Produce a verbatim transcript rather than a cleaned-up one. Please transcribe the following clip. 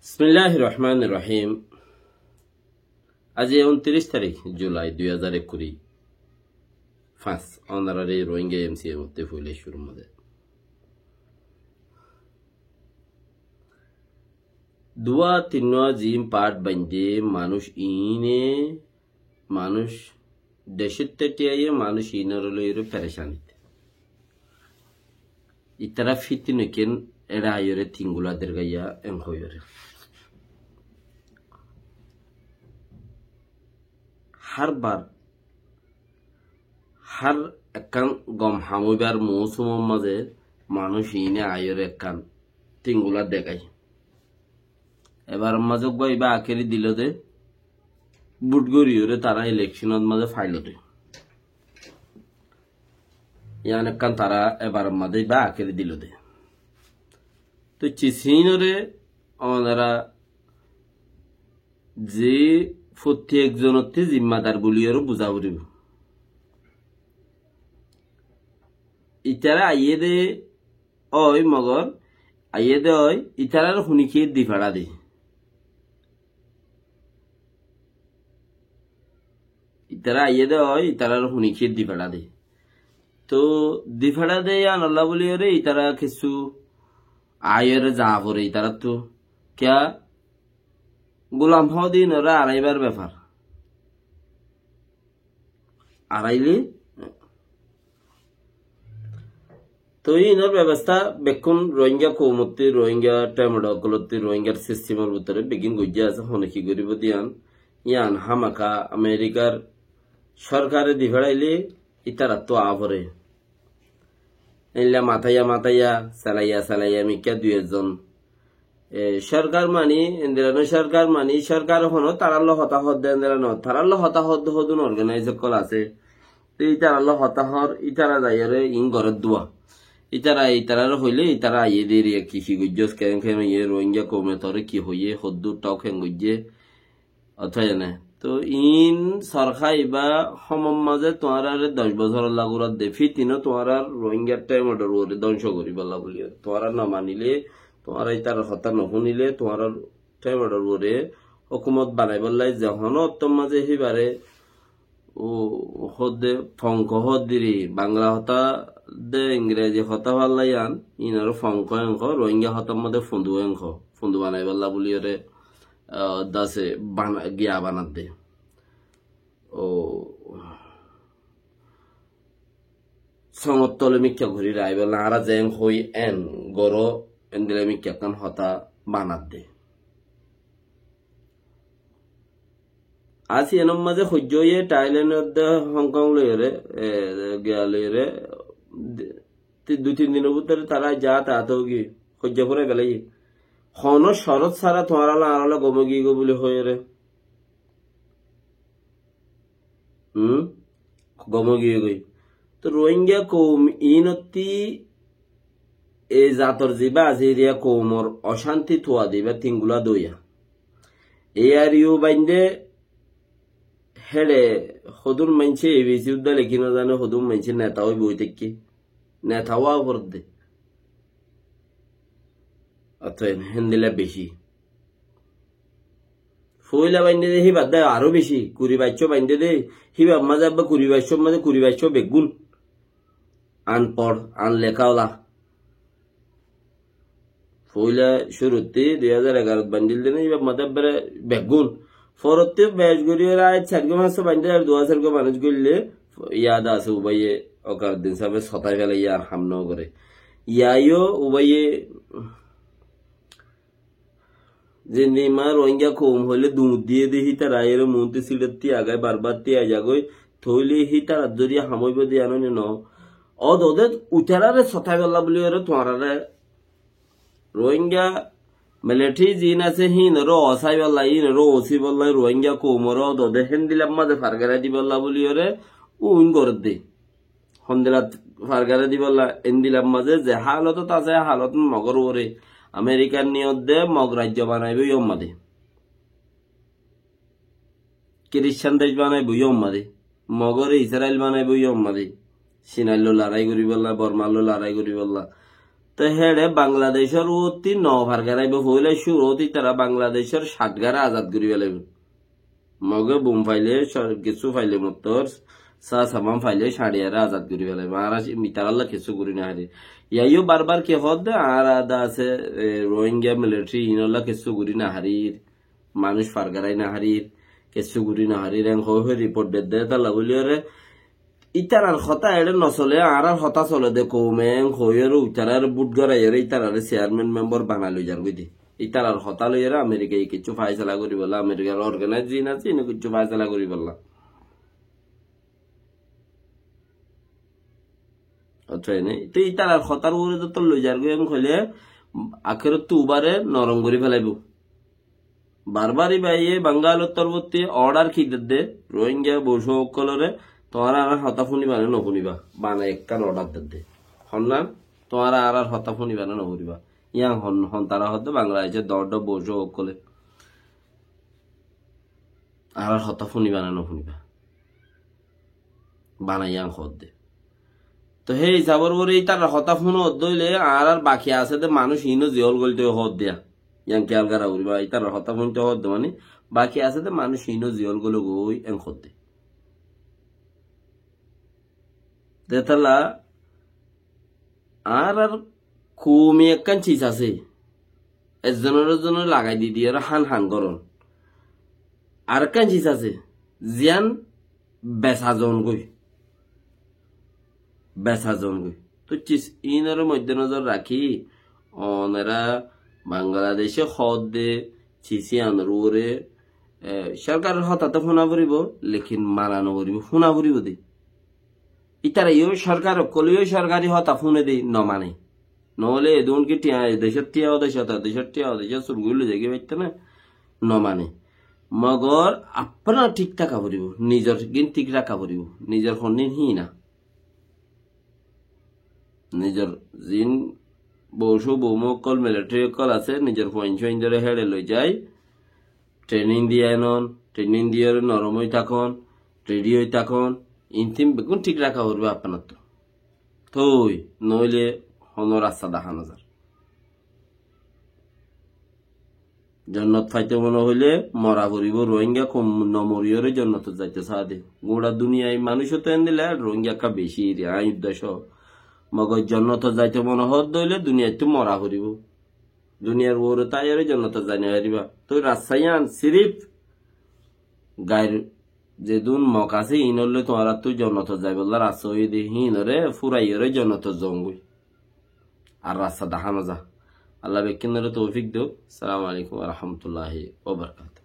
Bismilláhir rohmánir rohím. Aijja untiríc tarík Julai dui házar ekkuri fañs. Ónorare Rohingya M C M ottú foila cúrur mazé duwa tinnúa zin part baindé manúic iíne manúic decót táki aiyé manúic iínoré loiyóre ferecánit. Itará fítin óiken eçé aiyóre tingula dergaiya en hoiyóre. Hár bar, hár ekkán gom ham óibar mousumor mazé manúic iíne aiyóre ekkán tingula degai. Ebar mazé uggúa ibá akéri dilo dé, bút goríyoré tará elekcónot mazé failo dé. Yián ekkán tará ebar mazé ibá akéri dilo dé. Toi cis híinoré ónora ze fottí ekzonottú zimmadar buliyóre buzá foribó. Itará aiyé dé ói mogor, aiyé dé ói, itarár hunikiyé di feçá dé. Itará aiyé dé ói, itarár hunikiyé di feçá dé. Toóu di feçá dé yíanolla buliyóre itará kissú aiyóre za foré itaráttu. Kiyá? Gulam hoóde inoré araibár befar. Arailé. Toi inor bebostá bekkún Rohingya koumottú, Rohingya thaimodor ókkolottú, Rohingyar sistemor bútore beggín goijjé asé, hone ki goríbou de yián, yián hámaka Amerikar sorkare di feçáile ítarattú aá foré. Éilla mataiya mataiya, salaiya salaiya mikká dui ekzon E, sorkar mani, endilla no sorkar mani, sorkar hono tarár loi hotá hoódde endilla no, tarár loi hotá hoódde hodún organize ókkol asé. Te ítarar loi hotá hoór, ítara zaiyóre iín gorér dua. Ítara, ítarare hoilé, ítara aiyé de eriya ki ki goijjós, keén keén óiye, Rohingya koume toré ki hoiyé, hoddúr thok keén goijjé. Ótoba ene. Toóu iín sorka ibá homor mazé tuáñráre doc bosórolla gúradde, fítinó tuáñrár Rohingyar thaimodor uore dóngco goríbolla buliyóre. Tuáñra no manilé, tuáñra ítarar hotá no fúnilé, tuáñrár thaimodor uore hókumot banaibólla ze honó ottór mazé híbaré, u, hoódde, fonko hoódde ri, Bangla hotá de, Ingrezi hotá falla yián, iínoré fonko enko, Rohingya hotár mazé fundu enko, fundu banaibólla buliyóre. Ah, dase bana-, giya banadde. O, songor tole mikká gorí raibólla, añára zeén hoói en goró, endilla mikká ekkán hotá banadde. Asé enor mazé hoijjó óiye Thailand de Hong Kong loiyóre, e, giya loiyóre, de, Te dui tin dinor bútore tará yatayato giyé, hoijja furai felaiyé. Honó corot sára tuáñralla añárálla gom ói giyói buli hoiyóre. Hum? Gom ói giyói. Toi Rohingya koum iínottí e zator zibá asé eriya koumor ocánti tuwa de ibá tingula doiya. E ar yu bainde héçe hodún maincé A B C uddá lekí no zane, hodún maincé neta ói boi táikke. Neta ówa foredde. Ótoba héndilla bicí. Foóila bainde de híbar de aró bicí. Kuri baiccó bainde de híbar mazé abba kuri baiccór mazé kuri baiccó beggún. Anpor, anleká ola. Foóila cúruttí dui házar egarot baindil de né, ibá mazé ebbere beggún. Forottí bec gorí ore aij sairgó fañssó baindil ar dua sairgó manúic goillé, yad asé ubáye Okaruddin sábe sotái felaiyé ar ham no goré. Yá yó ubáye zendilla Rohingya koum hoilé duñr diyé de hítara aiyóre muúntu siçottí agai barbar tíai zagói, tóile hítarar zoriya ham óibo de yián óine no. Ódode utaráre sotáibolla buliyóre tuáñráre Rohingya militari ziín asé híinoré osáibolla, híinoré osíbolla, Rohingya koumoré ódode héndillar mazé fargarai dibolla buliyóre uin gorédde. Héndillat fargarai dibolla, héndillar mazé ze halotot asé, halotot Mogor uore Amerikar niyot de Mog raijjo banaibó yó mazé. Kiriscán dec banaibó yó mazé. Mogoré Israil banaibó yó mazé. Sinailloi larái goríbolla, Bormalloi larái goríbolla. Te héçe Bangladecór uottí no fargaráibo, foóila cúrut ítara Bangladecór cát garé azad gorí félaibo. Moge bum faile, cor-, kessú faile mottor, sa saman faile cáñçiyaré azad gorí félaibo. Añára ci-, itarálla kessú gorí nofarir. Yaiyó barbar ki hoódde, añára de asé, e, Rohingya military inolla kessú gorí nofarir. Manúic fargarái nofarir, kessú gorí nofarir, en hoói hoói report dedde, étalla bóliyoré, ítarar hotá eçé nosole, añárar hotá solede, koume en hoóiyoré itaráre bút goráiyoré, ítararé chairman member banai loizargói de. Ítarar hotá loiyóre Amerikaye kessú faisala goríbolla, Amerikar organize zin asé, ine kessú faisala goríbolla. Ótoi né? Te ítarar hotár uore zotó loizargói en hoilé, akérottú ubare norom gorí félaibo. Barbar íbaye Bangalor torfóttu order ki dedde, Rohingya boucó ókkolore, tuáñra añárar hotá fúniba né nofúniba? Bana ekkán order dedde. Honnán, tuáñra añárar hotá fúniba né nofúniba? Yián hon, hon tará hoódde Bangladecór doóñr doóñr boucó ókkole. Añárar hotá fúniba né nofúniba? Bana yián hoódde. Te hé hísabor uore ítarar hotá fúnodde óile añárar baki asé de manúic iíno ziyól goilto hoódde. Yián kiyál gorá foribó, ítarar hotá fúnto hoódde mani baki asé de manúic iíno ziyól goilgói en hoódde. Zetálla añárar koumi ekkán cis asé, ezzonore ezzonore lagai di diyóre hán hán goron. Arekkán cis asé, ziyán besa zongói. Besa zongói. Tói cis iínore moidde nozor rakí, onora Bangladece hoódde cis iánor uore, e, sorkaror hotá to fúna foribó, lekin mana noforibó, fúna foribó de. Ítara yó sorkar ókkole yó sorkari hotá fúne de, nomane. Noóile edún ki tiañ, e decót tiañ, o decót, o decót tiañ, o decót sur gorí loi zaigói faitto né? Nomane. Mogor afná thík táka foribó, nizor gín thík raká foribó, nizor honnín hína. Nizor zin boucó boumó ókkol, military ókkol asé, nizor fuain cúaindóre héçe loizai, training diyai non, training diyóre norom ói tákon, ready ói tákon, intím beggún thík raká foribó afnáttu. Tói, noóile honó rasta dahá nozar. Jonnot faito mone hoile mora foribó, Rohingya koum nomoriyóre jonnotot zaito saá de. Gura duniyai manúic to endilla, Rohingya ekka beci eri, añí udda só. Mogor jonnotot zaito mone hoódde óile duniyaittú mora foribó. Duniyar uore táiyore jonnotot zai nofaribá. Tói rasta yián sirif gair zedún Mok asé, iínolloi tuáñrattú jonnotot zaibolla rasta óiye de, híinore furaiyore jonnotot zongói. Ar rasta dahá noza. Allah bekkúnore toufik douk. Assalamu alaikum wa rahmatullahi wa barakatuhu.